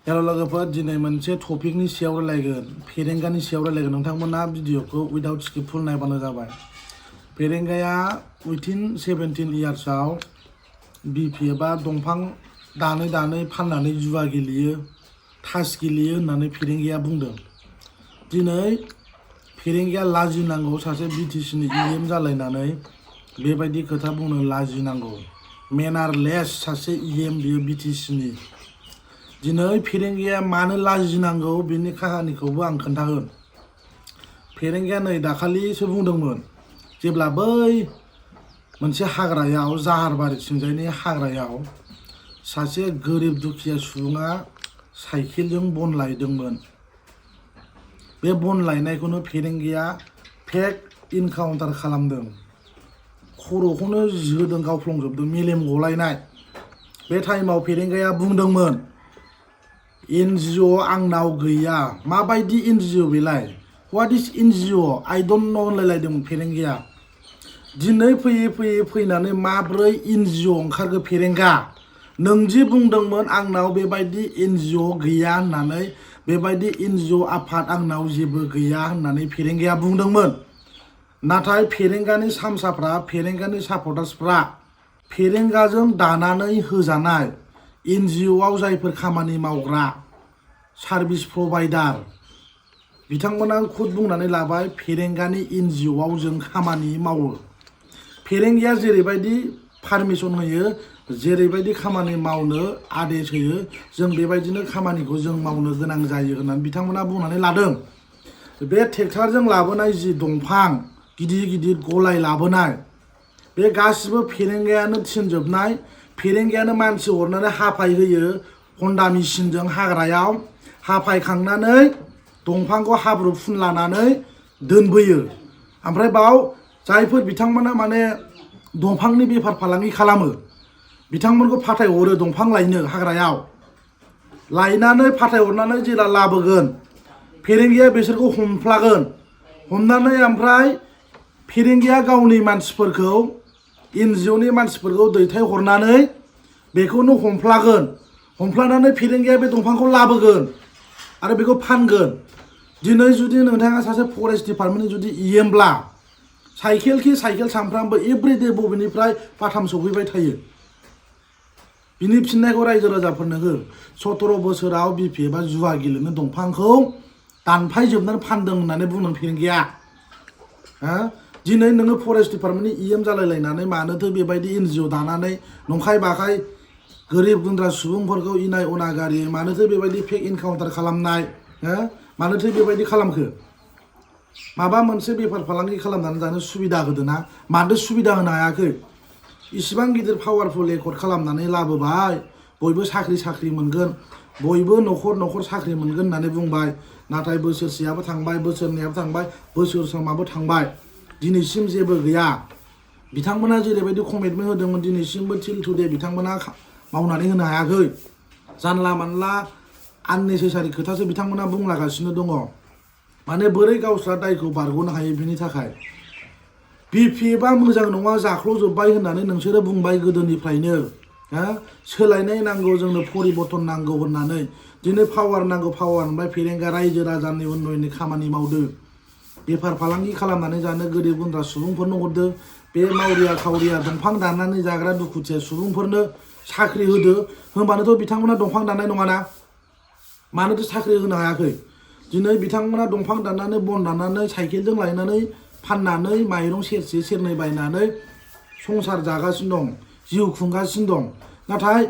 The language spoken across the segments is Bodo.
हेल' लोगोफोर दिनै मोनसे टपिकनि सायाव रायलायगोन फेरेंगानि सायाव रायलायगोन नोंथांमोना भिडिअखौ उइदाउट स्किप फुल नायबानो जाबाय। फेरेंगाया उइथिन 17 इयार्सआव बिपि एबा दंफां दानै दानै फाननानै जुवा गेलेयो थास गेलेयो होननानै फेरेंगाया बुंदों। दिनै फेरेंगाया लाजिनांगौ सासे बिटिसिनि इएम जालायनानै बेबायदि खोथा बुंनो लाजिनांगौ। मेनारलेस सासे इएम बियो बिटिसिनि। दिनै फेरेंगाया मानो लाजिनांगौ बिनि काहानिखौबो आं खोन्थागोन। फेरेंगाया नै दाखालिसो बुंदोंमोन जेब्ला बै मोनसे हाग्रायाव जाहारबारि सिंजायनि हाग्रायाव सासे गोरिब दुखिया सुबुङा साइकेलजों बन लायदोंमोन। बे बन लायनायखौनो फेरेंगाया फेक इनकाउन्टार खालामदों। खर'खौनो होदों गावफ्लंजोबदों मेलेम गलायनाय। बे टाइमाव फेरेंगाया बुंदोंमोन एनजिअ आंनाव गैया। माबायदि एनजिअ बेलाय what is NGO I don't know होनलायलायदोंमोन फेरेंगाया। दिनै फैयै फैनानै माब्रै एनजिअ ओंखारगो फेरेंगा? नों जि बुंदोंमोन आंनाव बेबायदि एनजिअ गैया होननानै बेबायदि एनजिअ आफाद आंनाव जेबो गैया होननानै फेरेंगाया बुंदोंमोन। नाथाय फेरेंगानि सामसाफ्रा फेरेंगानि सापर्टार्सफ्रा फेरेंगाजों दानानै होजानाय एनजिअआव जायफोर खामानि मावग्रा सार्भिस प्रभाइडार बिथांमोना खुद बुंनानै लाबाय फेरेंगानि एनजिअआव जों खामानि मावो। फेरेंगाया जेरैबायदि पारमिसन होयो जेरैबायदि खामानि मावनो आदेश होयो जों बेबायदिनो खामानिखौ जों मावनो गोनां जायो होननानै बिथांमोना बुंनानै लादों। बे ट्रेक्टरजों लाबोनाय जि दंफां गिदिर गिदिर गलाय लाबोनाय बे गासिबो फेरेंगायानो थिनजोबनाय। फेरेंगायानो मानसि हरनानै हाफाय होयो हन्डा मेसिनजों हाग्रायाव हाफायखांनानै दंफांखौ हाब्रु फुनलानानै दोनबोयो। ओमफ्राय बाव जायफोर बिथांमोना माने दंफांनि बेफार फालांगि खालामो बिथांमोनखौ फाथायहरो दंफां लायनो हाग्रायाव लायनानै फाथायहरनानै जेला लाबोगोन फेरेंगाया बिसोरखौ हमफ्लागोन। हमनानै ओमफ्राय फेरेंगाया गावनि मानसिफोरखौ एनजिअनि मानसिफोरखौ दैथायहरनानै बेखौनो हमफ्लागोन। हमफ्लानानै फेरेंगाया बे दंफांखौ लाबोगोन आरो बेखौ फानगोन। दिनै जुदि नोंथाङा सासे फरेस्ट डिपार्टमेन्टनि जुदि इएमब्ला साइकेल सानफ्रामबो एभ्रिडे बबेनिफ्राय बाथाम सौफैबाय थायो बिनि फिननायखौ रायजो राजाफोरनो हो। 17 बोसोराव बिपि एबा जुवा गेलेनो दंफांखौ दानफायजोबनानै फानदों होननानै बुंदों फेरेंगाया। दिनै नोङो फरेस्ट डिपार्टमेन्टनि इएम जालायलायनानै मानोथो बेबायदि एनजिअ दानानै नंखाय बाखाय गोरिब गुन्द्रा सुबुंफोरखौ इनाय अनागारि मानोथो बेबायदि फेक इनकाउन्टार खालामनाय मानोथो बेबायदि खालामखो? माबा मोनसे बेफार फालांगि खालामनानै जानो सुबिदा होदो ना मानो सुबिदा होनो हायाखै? इसिबां गिदिर पावारफुल एकर्ड खालामनानै लाबोबाय बयबो साख्रि मोनगोन बयबो न'खर साख्रि मोनगोन होननानै बुंबाय। नाथाय बोसोरसेयाबो थांबाय बोसोरनैयाबो थांबाय बोसोरथामाबो थांबाय दिनैसिम जेबो गैया। बिथांमोना जेरैबायदि कमिटमेन्ट होदोंमोन दिनैसिमबो टिल टुडे बिथांमोना मावनानै होनो हायाखै। जानला मानला आननेसेसारि खोथासो बिथांमोना बुंलागासिनो दङ। माने बोरै गावस्रा दायखौ बारग'नो हायो बिनि थाखाय। बिपि एबा मोजां नङा जाख्ल'जोब्बाय होननानै नोंसोरो बुंबाय गोदोनिफ्रायनो सोलायनाय नांगौ जोंनो परिबर्तन नांगौ होननानै। दिनै पावार नांगौ पावार मोनबाय फेरेंगा रायजो राजानि उन्नयननि खामानि मावदो। बेफार फालांगि खालामनानै जानो गोरिब गुन्द्रा सुबुंफोरनो हरदो। बे मावरिया खावरिया दंफां दाननानै जाग्रा दुखुथिया सुबुंफोरनो साख्रि होदो। होनबानोथ' बिथांमोना दंफां दाननाय नङाना मानोथो साख्रि होनो हायाखै? दिनै बिथांमोना दंफां दाननानै बन दाननानै साइकेलजों लायनानै फाननानै माइरं सेरसे सेरनै बायनानै संसार जागासिनो दं जिउ खुंगासिनो दं। नाथाय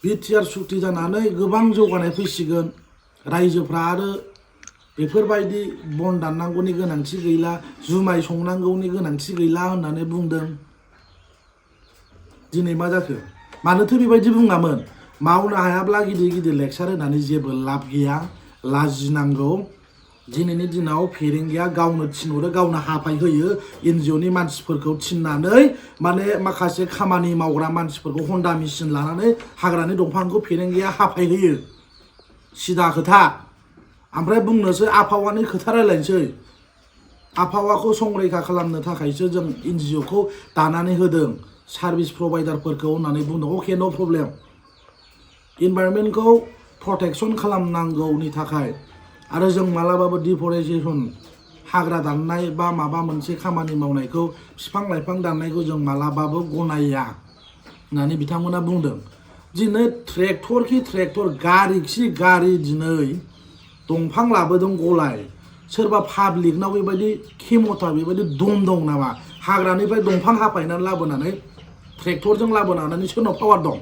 बिटिआर सुक्ति जानानै गोबां जौगानाय फैसिगोन रायजोफ्रा आरो बेफोरबायदि बन दाननांगौनि गोनांथि गैला जुमाय संनांगौनि गोनांथि गैला होननानै बुंदों। दिनै मा जाखो? मानोथो बेबायदि बुङामोन? मावनो हायाब्ला गिदिर लेक्सार होनानै जेबो लाब गैया लाजिनांगौ। दिनैनि दिनाव फेरेंगाया गावनो थिनहरो गावनो हाफाय होयो एनजिअनि मानसिफोरखौ थिननानै माने माखासे खामानि मावग्रा मानसिफोरखौ हन्डा मेसिन लानानै हाग्रानि दंफांखौ फेरेंगाया हाफाय होयो। सिदा खोथा। ओमफ्राय बुंनोसै आबहावानि खोथा रायलायनोसै। आबहावाखौ संरैखा खालामनो थाखायसो जों एनजिअखौ दानानै होदों सार्भिस प्रभाइडारफोरखौ होननानै बुंदों। अके नो प्रब्लेम। इनभाइरनमेन्टखौ प्रटेक्शन खालामनांगौनि थाखाय आरो जों मालाबाबो डिफरेस्टेसन हाग्रा दाननाय बा माबा मोनसे खामानि मावनायखौ बिफां लाइफां दाननायखौ जों मालाबाबो गनाया होननानै बिथांमोना बुंदों। दिनै ट्रेक्टर खि ट्रेक्टर गारि खि गारि दिनै दंफां लाबोदों गलाय सोरबा पाब्लिकनाव बेबायदि खेमथा बेबायदि दम दं नामा हाग्रानिफ्राय दंफां हाफायनानै लाबोनानै ट्रेक्टरजों लाबोनानै सोरनाव पावार दं?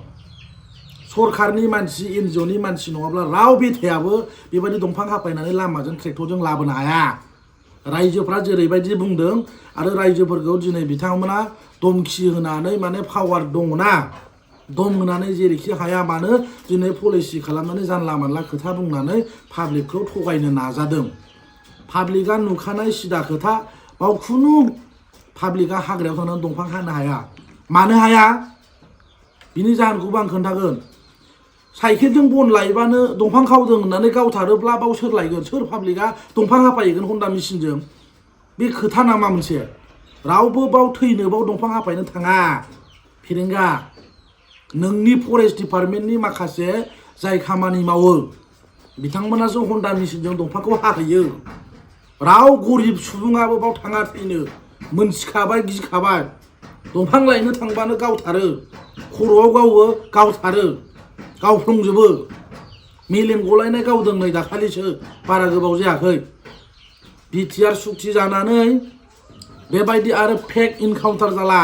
सरकारनि मानसि एनजिअनि मानसि नङाब्ला राव बेथायाबो बेबायदि दंफां हाफायनानै लामाजों ट्रेक्टरजों लाबोनो हाया। रायजोफ्रा जेरैबायदि बुंदों आरो रायजोफोरखौ दिनै बिथांमोना धमखि होनानै माने पावार दङना दम होनानै जेरैखि हाया मानो दिनै पलिसि खालामनानै जानला मानला खोथा बुंनानै पाब्लिकखौ थगायनो नाजादों। पाब्लिकआ नुखानाय सिदा खोथा बाव खुनु पाब्लिकआ हाग्रायाव थांनानै दंफां हानो हाया। मानो हाया बिनि जाहोनखौबो आं खोन्थागोन। साइकेलजों बन लायबानो दंफां खावदों होननानै गावथारोब्ला बाव सोर लायगोन? सोर पाब्लिकआ दंफां हाफायगोन हन्डा मेसिनजों? बे खोथा नामा मोनसे? रावबो बाव थैनो बाव दंफां हाफायनो थाङा। फेरेंगा नोंनि फरेस्ट डिपार्टमेन्टनि माखासे जाय खामानि मावो बिथांमोनासो हन्डा मेसिनजों दंफांखौ हाहैयो। राव गरिब सुबुङाबो बाव थाङा थैनो मोनथिखाबाय गिखाबाय। दंफां लायनो थांबानो गावथारो खर'आव गावो गावथारो गावफ्लंजोबो। मेलेम गलायनाय गावदों नै दाखालिसो बारा गोबाव जायाखै। बिटिआर सुक्ति जानानै बेबायदि आरो फेक इनकाउन्टार जाला।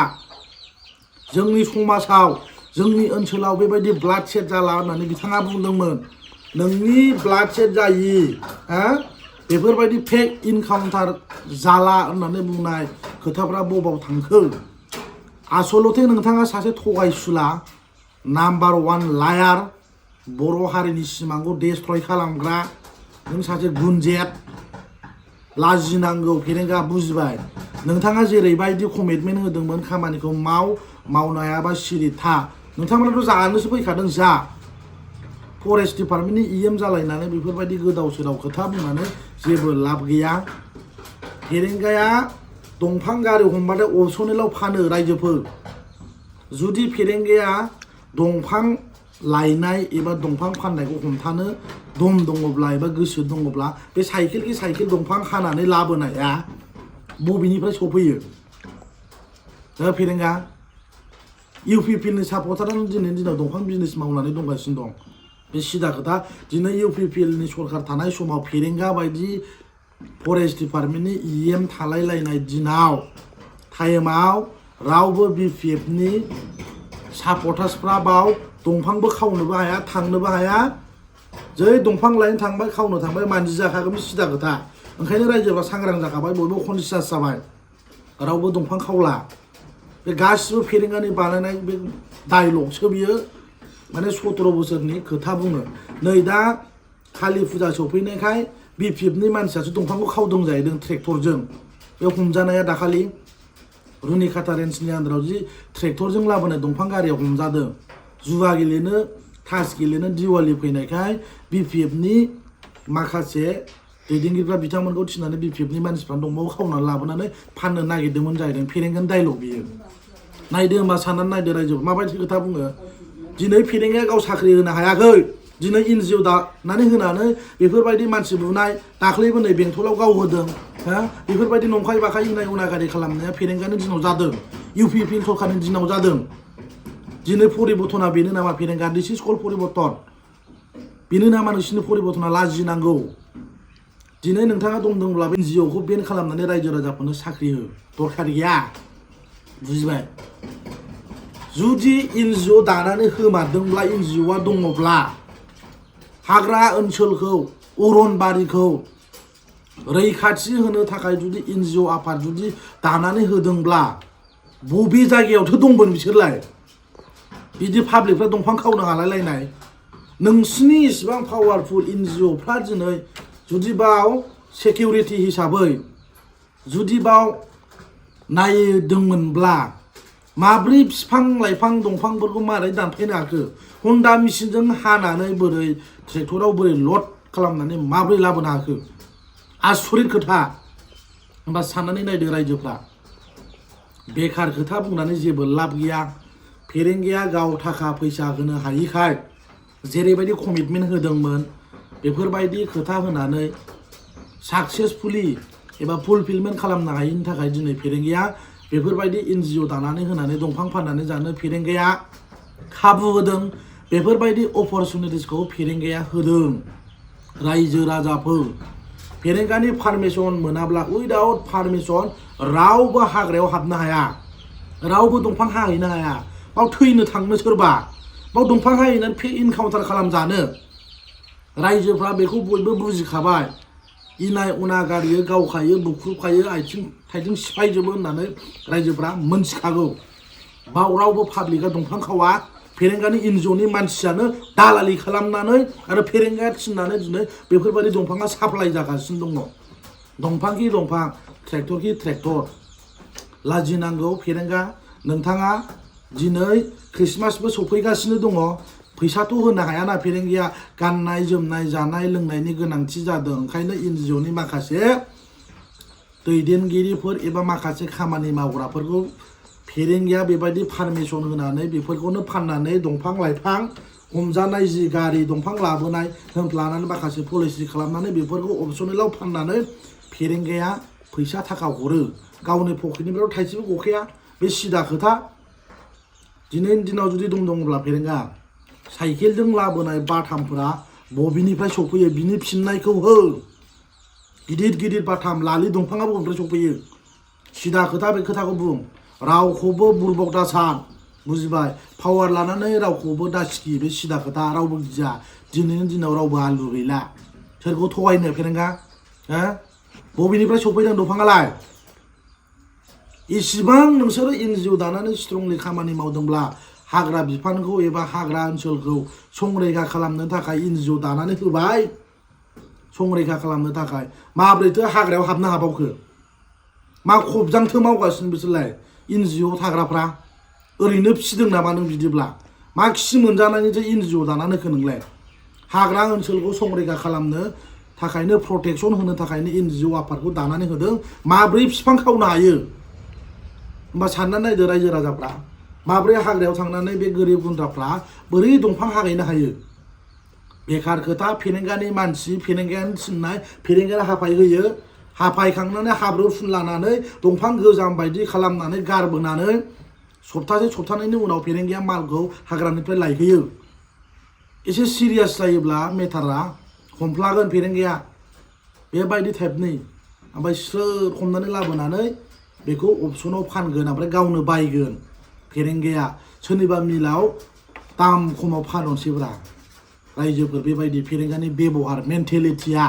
जोंनि समाजाव जोंनि ओनसोलाव बेबायदि ब्लाड सेट जाला होननानै बिथाङा बुंदोंमोन। नोंनि ब्लाड सेट जायि बेफोरबायदि फेक इनकाउन्टार जाला होननानै बुंनाय खोथाफ्रा बबाव थांखो? आसलथे नोंथाङा सासे थगायसुला नाम्बार 1 लायार बर' हारिनि सिमांखौ डेस्ट्रय खालामग्रा नों सासे गुनजेट। लाजिनांगौ फेरेंगा बुजिबाय? नोंथाङा जेरैबायदि कमिटमेन्ट होदोंमोन खामानिखौ मावनो हायाबा सिरि था। नोंथांमोनाथ' जानोसो फैखादों जा। फरेस्ट डिपार्टमेन्टनि इएम जालायनानै बेफोरबायदि गोदाव सोराव खोथा बुंनानै जेबो लाब गैया। फेरेंगाया दंफां गारि हमबाथाय अपसनेलाव फानो रायजोफोर। जुदि फेरेंगाया दंफां लायनाय एबा दंफां फाननायखौ हमथानो दम दङब्ला एबा गोसो दङब्ला बे साइकेलखि साइकेल दंफां हानानै लाबोनाया बबेनिफ्राय सफैयो? फेरेंगा इउपिपिएलनि सापर्टारानो दिनैनि दिनाव दंफां बिजनेस मावनानै दंगासिनो दं। बे सिदा खोथा। दिनै इउपिपिएलनि सरकार थानाय समाव फेरेंगा बायदि फरेस्ट डिपार्टमेन्टनि इएम थालायलायनाय दिनाव टाइमाव रावबो बिपिएफनि सापर्टार्सफ्रा बाव दंफांबो खावनोबो हाया थांनोबो हाया। जै दंफां लायनो थांबाय खावनो थांबाय मानजि जाखागोन। सिदा खोथा। ओंखायनो रायजोफ्रा सांग्रां जाखाबाय बयबो कनसियास जाबाय। रावबो दंफां खावला। बे गासिबो फेरेंगानि बानायनाय बे डायलगसो बियो माने 17 बोसोरनि खोथा बुङो। नै दा कालि फुजा सफैनायखाय बिपिएफनि मानसियासो दंफांखौ खावदों जाहैदों ट्रेक्टरजों। बे हमजानाया दाखालि रुनिकाटा रेन्जनि आन्दाराव जि ट्रेक्टरजों लाबोनाय दंफां गारियाव हमजादों। जुवा गेलेनो तास गेलेनो दिवालि फैनायखाय बिपिएफनि माखासे दैदेनगिरिफ्रा बिथांमोनखौ थिनानै बिपिएफनि मानसिफ्रा दंफांखौ खावनानै लाबोनानै फाननो नागिरदोंमोन जाहैदों। फेरेंगानि डायलग बियो। नायदो होमबा साननानै नायदो रायजो माबायदि खोथा बुङो। दिनै फेरेंगाया गाव साख्रि होनो हायाखै। दिनै एनजिअ दानानै होनानै बेफोरबायदि मानसि बुनाय दाख्लैबो नै बेंटलाव गाव होदों। बेफोरबायदि नंखाय बाखाय इनाय अनागारि खालामनाया फेरेंगानि दिनाव जादों। इउपिपिएल सरकारनि दिनाव जादों। दिनै परिबर्तना बेनो नामा फेरेंगा? दिस इज कल परिबर्तन। बेनो नामा नोंसिनि परिबर्तना? लाजिनांगौ। दिनै नोंथाङा दंदोंब्ला बे एनजिअखौ बेन खालामनानै रायजो राजाफोरनो साख्रि हो। दरखार गैया। बुजिबाय? जुदि एनजिअ दानानै होमारदोंब्ला एनजिअआ दङब्ला हाग्रा ओनसोलखौ अरनबारिखौ रैखाथि होनो थाखाय जुदि एनजिअ आफाद जुदि दानानै होदोंब्ला बबे जायगायावथो दंमोन बिसोरलाय? बिदि पाब्लिकफ्रा दंफां खावनो हालायलायनाय। नोंसिनि इसिबां पावारफुल एनजिअफ्रा दिनै जुदि बाव सिकिउरिटि हिसाबै जुदि बाव नायदोंमोनब्ला माब्रै बिफां लाइफां दंफांफोरखौ मारै दानफायनो हाखो? हन्डा मेसिनजों हानानै बोरै ट्रेक्टराव बोरै लड खालामनानै माब्रै लाबोनो हाखो? आसरित खोथा। होमबा साननानै नायदो रायजोफ्रा। बेखार खोथा बुंनानै जेबो लाब गैया। फेरेंगाया गाव थाखा फैसा होनो हायिखाय जेरैबायदि कमिटमेन्ट होदोंमोन बेफोरबायदि खोथा होनानै साक्सेसफुलि एबा फुलफिलमेन्ट खालामनो हायैनि थाखाय दिनै फेरेंगाया बेफोरबायदि एनजिअ दानानै होनानै दंफां फाननानै जानो फेरेंगाया खाबु होदों। बेफोरबायदि अपरचुनिटिसखौ फेरेंगाया होदों रायजो राजाफोर। फेरेंगानि पारमिसन मोनाब्ला उइदाउट पारमिसन रावबो हाग्रायाव हाबनो हाया, रावबो दंफां हाहैनो हाया। बाव थैनो थांनो सोरबा, बाव दंफां हाहैनानै फेक इनकाउन्टार खालामजानो रायजोफ्रा बेखौ बयबो बुजिखाबाय। इनाय उना गारियो, गावखायो, बुख्रुबखायो, आथिं थाइथिं सिफायजोबो होननानै रायजोफ्रा मोनथिखागौ। बाव रावबो पाब्लिकआ दंफां खावा। फेरेंगानि एनजिअनि मानसियानो दालालि खालामनानै आरो फेरेंगाया थिननानै दिनै बेफोरबायदि दंफाङा साप्लाइ जागासिनो दङ। दंफांखि दंफां, ट्रेक्टरखि ट्रेक्टर। लाजिनांगौ फेरेंगा, नोंथाङा दिनै ख्रिस्टमासबो सफैगासिनो दङ। फैसाथ' होनो हायाना फेरेंगाया, गाननाय जोमनाय जानाय लोंनायनि गोनांथि जादों। ओंखायनो एनजिअनि माखासे दैदेनगिरिफोर एबा माखासे खामानि मावग्राफोरखौ फेरेंगाया बेबायदि पारमिसन होनानै बेफोरखौनो फाननानै दंफां लाइफां हमजानाय जि गारि दंफां लाबोनाय लानानै माखासे पलिसि खालामनानै बेफोरखौ अपसनेलाव फाननानै फेरेंगाया फैसा थाखा हरो। गावनि पकेटनिफ्राय थाइसेबो गखाया, बे सिदा खोथा। दिनैनि दिनाव जुदि दंब्ला फेरेंगा साइकेलजों लाबोनाय बाथामफोरा बबेनिफ्राय सफैयो बिनि फिननायखौ हो। गिदिर गिदिर बाथाम लालि दंफाङा बबेनिफ्राय सफैयो? सिदा खोथा, बे खोथाखौ बुं। रावखौबो बुरबक दा सान, बुजिबाय? पावार लानानै रावखौबो दा सिखि, बे सिदा खोथा। रावबो गिया। दिनैनि दिनाव रावबो आलु गैला। सोरखौ थगायनो फेरेंगा? बबेनिफ्राय सफैदों दंफाङालाय? इसिबां नोंसोरो एनजिअ दानानै स्ट्रंलि खामानि मावदोंब्ला हाग्रा बिफानखौ एबा हाग्रा ओनसोलखौ संरैखा खालामनो थाखाय एनजिअ दानानै होबाय। संरैखा खालामनो थाखाय माब्रैथो हाग्रायाव हाबनो हाबावखो? मा खबजांथो मावगासिनो बिसोरलाय एनजिअ थाग्राफ्रा? ओरैनो फिसिदों नामा नों बिदिब्ला? मा खि मोनजानायनिथो एनजिअ दानानै होखो नोंलाय? हाग्रा ओनसोलखौ संरैखा खालामनो थाखायनो, प्रटेकसन होनो थाखायनो एनजिअ आफादखौ दानानै होदों। माब्रै बिफां खावनो हायो? होमबा साननानै नायदो रायजो राजाफ्रा, माब्रै हाग्रायाव थांनानै बे गोरिब गुन्द्राफ्रा बोरै दंफां हाहैनो हायो? बेखार खोथा। फेरेंगानि मानसि, फेरेंगायानो थिननाय, फेरेंगाया हाफाय होयो। हाफायखांनानै हाब्रु फुनलानानै दंफां गोजाम बायदि खालामनानै गारबोनानै सप्तासे सप्तानैनि उनाव फेरेंगाया मालखौ हाग्रानिफ्राय लायहोयो। एसे सिरियास जायोब्ला मेटारा हमफ्लागोन फेरेंगाया, बेबायदि टाइपनि। ओमफ्राय स्रोद हमनानै लाबोनानै बेखौ अपसनाव फानगोन, ओमफ्राय गावनो बायगोन फेरेंगाया। सोरनिबा मिलाव दाम खमाव फानहरसैब्रा। रायजोफोर बेबायदि फेरेंगानि बेबहार, मेन्टेलिटिया।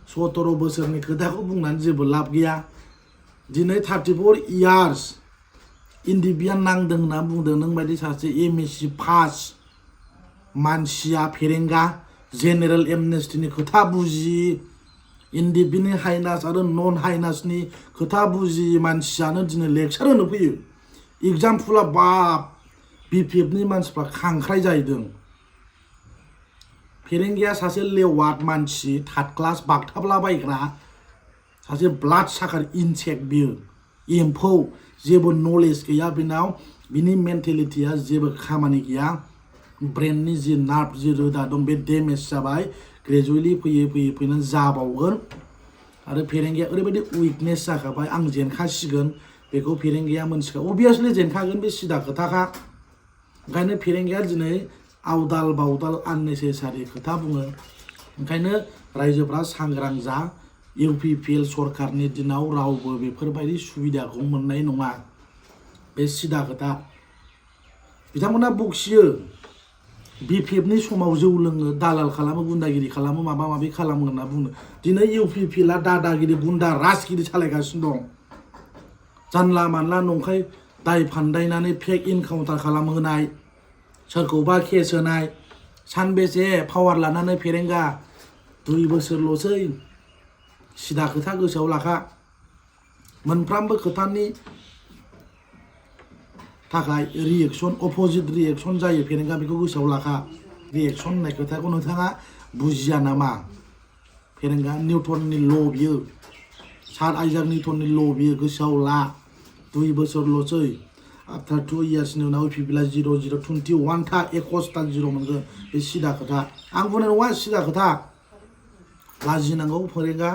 17 बोसोरनि खोथाखौ बुंनानै जेबो लाब गैया। दिनै 34 इयार्स इन्डिबियान नांदों होनना बुंदों नों बायदि सासे एमएससि पास मानसिया फेरेंगा। जेनेरेल एमनेस्टिनि खोथा बुजियि, इन्डिबिनि हाइनास आरो नन हाइनासनि खोथा बुजियि मानसियानो दिनै लेक्सार होनो फैयो। एग्जामपुला बाब बिपिएफनि मानसिफ्रा खांख्राय जाहैदों। फेरेंगाया सासे लेवार्ड मानसि, थार्ड क्लास बागथाबलाबायग्रा सासे ब्लाड साकार इनसेक्ट बियो। एम्फौ, जेबो नलेज गैया बेनाव। बिनि मेन्टेलिटिया जेबो खामानि गैया। ब्रेननि जि नार्भ, जि रोदा दं, बे डेमेज जाबाय। ग्रेजुवेलि फैयै फैयै फैनानै जाबावगोन। आरो फेरेंगाया ओरैबायदि उइकनेस जाखाबाय, आं जेनखासिगोन बेखौ फेरेंगाया मोनथिखागौ। अभियासलि जेनखागोन, बे सिदा खोथाखा। ओंखायनो फेरेंगाया दिनै आवदाल बावदाल आननेसेसारि खोथा बुङो। ओंखायनो रायजोफ्रा सांग्रां जा। इउपिपिएल सरकारनि दिनाव रावबो बेफोरबायदि सुबिदाखौ मोननाय नङा। बे सिदा खोथा। बिथांमोना बखियो। बिपिएफनि समाव जौ लोङो, दालाल खालामो, गुन्दागिरि खालामो, माबा माबि खालामो होनना बुङो। दिनै इउपिपिएलआ दादागिरि, गुन्दा राजगिरि सालायगासिनो दं। जानला मानला नंखाय दाय फान्दायनानै फेक इनकाउन्टार खालामहोनाय, सोरखौबा केस होनाय। सानबेसे पावार लानानै फेरेंगा? 2 बोसोरल'सै। सिदा खोथा गोसोआव लाखा। मोनफ्रामबो खोथानि थाखाय रिएक्सन, अपोजिट रिएक्सन जायो फेरेंगा, बेखौ गोसोआव लाखा। रिएक्सन होननाय खोथाखौ नोंथाङा बुजिया नामा? फेरेंगा निउटननि ल' बियो, सार आइजाक निउटननि ल' बियो, गोसोआव ला। 2 बोसोरल'सै। आफ्टार 2 इयार्सनि उनाव फैब्ला 0-0-21 था 21 था 0 मोनगोन बे सिदा खोथा आं बुंनाय नङा सिदा खोथा लाजिनांगौ फेरेंगा